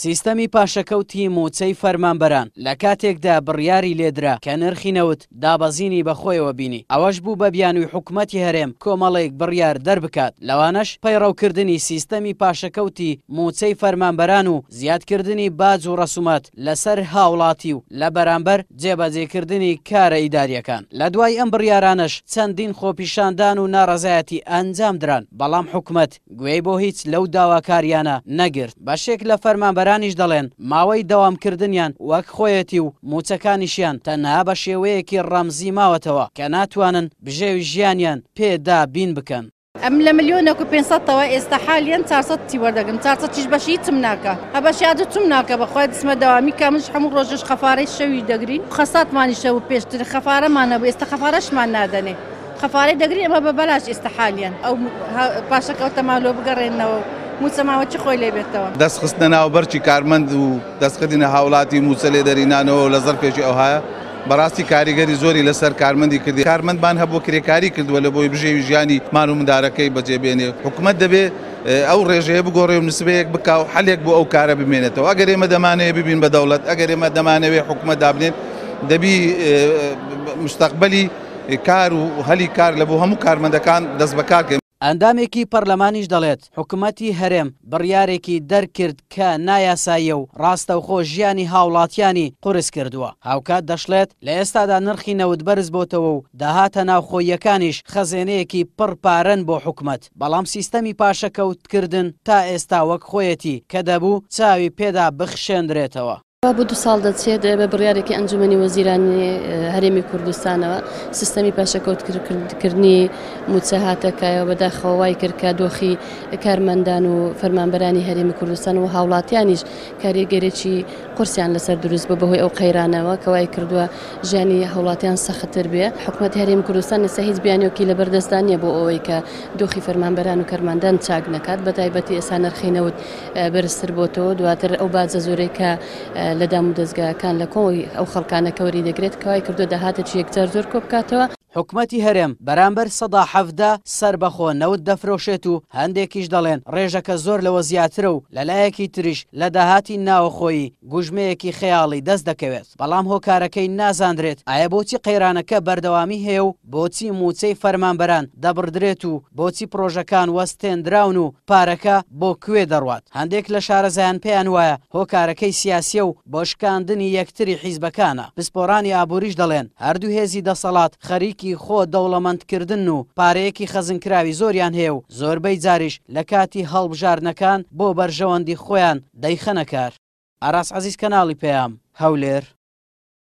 سیستەمی پاشەکەوتی مووچەی فەرمانبەران لە کاتێکدا بڕیاری لێدرا کە نرخی نەوت دابەزینی بەخۆیەوە بینی، ئەوەش بوو بە بیانووی حکومەتی هەرێم کۆمەڵێک بڕیار دەربکات، لەوانەش پەیڕەوکردنی سیستەمی پاشەکەوتی مووچەی فەرمانبەران و زیادکردنی باج و ڕەسومات لەسەر هاوڵاتی و لە بەرامبەر جێبەجێکردنی کارە ئیدارییەکان. لە دوای ئەم بڕیارانەش چەندین خۆپیشاندان و ناڕەزایەتی ئەنجامدران، بەڵام حکومەت گوێی بۆ هیچ لەو داواکارییانە نەگرت. بەشێک لە فەرمانبەرانیش دەڵێن، ماوەی دەوامکردنیان وەک خۆیەتی و مووچەکانیشیان تەنها بە شێوەیەکی ڕەمزی ماوەتەوە کە ناتوانن بژێوی ژیانیان پێ دابین بکەن. ئەمن لە ملیۆنێک و پێنسەتەوە ئێستا حالیەن چارسەتی وەردەگرم چارسەتیش بەشی هیچم ناکا هە بەشی ئادە چوم ناکا بەخوای دچمە دەوامی کا منش هەموو ڕۆژێش خەفارەی شەوی دەگرین خەساتمانیش هەبوو پێشتر خەفارەمان هەبوو ئێستا خەفارەشمان نادەنێ خەفارەی دەگرین ئەمە بە بەلاش ئێستا حالیەن ئەو پاشەکەوتەمان لۆ بگەڕێننەوە و موچەمان وەکی خۆی لێ بێتەوە. دەست خستنە ناو بەرکی کارمەند و دەست کردنە هاوڵاتی موچە لێ دەرینانەوە لە زەرفێکی ئەوهایە بەڕاستی کاریگەری زۆری لەسەر کارمەندی کردی کارمەندمان هەبووە کرێکاری کردووە لە بۆی بژێوی ژیانی مان و مندارەکەی بەجێ بێنێ حکومەت دەبێ ئەو ڕێژەیە بگۆڕێ و نسبەیەک بکا و حەلێک بۆ ئەو کارە بمێنێتەوە ئەگەر ئێمە دەمانەوێ ببین بە دەوڵەت ئەگەر ئێمە دەمانەوێ حکومەت دابنێن دەبی مستەقبەلی کار و هەلی کار لە بۆ هەموو کارمەندەکان دەست بەکار کەین. ئەندامێکی پەرلەمانیش دەڵێت، حکومەتی هەرێم بڕیارێکی دەرکرد کە نایاساییە و ڕاستەوخۆ ژیانی هاوڵاتیانی قورس کردووە. هاوکات دەشڵێت، لە ئێستادا نرخی نەوت بەرزبۆتەوە و داهاتە ناوخۆییەکانیش خەزێنەیەکی پڕ پارەن بۆ حکومەت، بەڵام سیستەمی پاشەکەوتکردن تا ئێستا وەک خۆیەتی کە دەبوو چاوی پێدا بخشێندرێتەوە. وا بۆ دوو ساڵ دەچێت بە بڕیارێکی ئەنجومەنی وەزیرانی هەرێمی کوردستانەوە سیستەمی پاشەکەوتکردنی مووچە هاتە کایەوە، بەداخەوە وای کرد کە دۆخی کارمەندان و فەرمانبەرانی هەرێمی کوردستان و هاوڵاتیانیش کاریگەریی قورسیان لەسەر دروست بوو بەهۆی ئەو قەیرانەوە کە وای کردووە ژیانی هاوڵاتیان سەختتر بێ. حکومەتی هەرێمی کوردستان ئێستا هیچ بیانوویەکی لەبەردەستدا نییە بۆ ئەوەی کە دۆخی فەرمانبەران و کەرمەندان چاک نەکات، بەتایبەتی ئێستا نرخی نەوت بەرزتر بۆتەوە، دواتر ئەو باجە زۆرەی کە لە دامودەزگاکان لە کۆی ئەو خەڵکانە کە وەری دەگرێت کە وای کردووە داهاتێکی یەکجار زۆر کۆبکاتەوە. حکومەتی هەرێم بەرامبەر 17% سەربەخۆ نەوت دەفرۆشێت و هەندێکیش دەڵێن ڕێژەکە زۆر لەوە زیاترە و لەلایەکی تریش لە داهاتی ناوەخۆیی گوژمەیەکی خەیاڵی دەست دەکەوێت، بەڵام هۆکارەکەی نازاندرێت ئایا بۆچی قەیرانەکە بەردەوامی هەیە و بۆچی مووچەی فەرمانبەران دەبڕدرێت و بۆچی پڕۆژەکان وەستێندراون و پارەکە بۆ کوێ دەڕوات؟ هەندێک لە شارەزایان پێیان وایە هۆکارەکەی سیاسییە و بۆ شکاندنی یەکتری حیزبەکانە، پسپۆڕانی ئابووریش دەڵێن هەردوو هێزی دەسەڵات خەریکی خۆ دەوڵەمەندکردنن و پارەیەکی خەزنکراوی زۆریان هەیە و زۆربەی جاریش لە کاتی هەڵبژاردنەکان بۆ بەرژەوەندی خۆیان دەیخەنە کار. ئاراس عەزیز کەناڵی پەیام، هەولێر.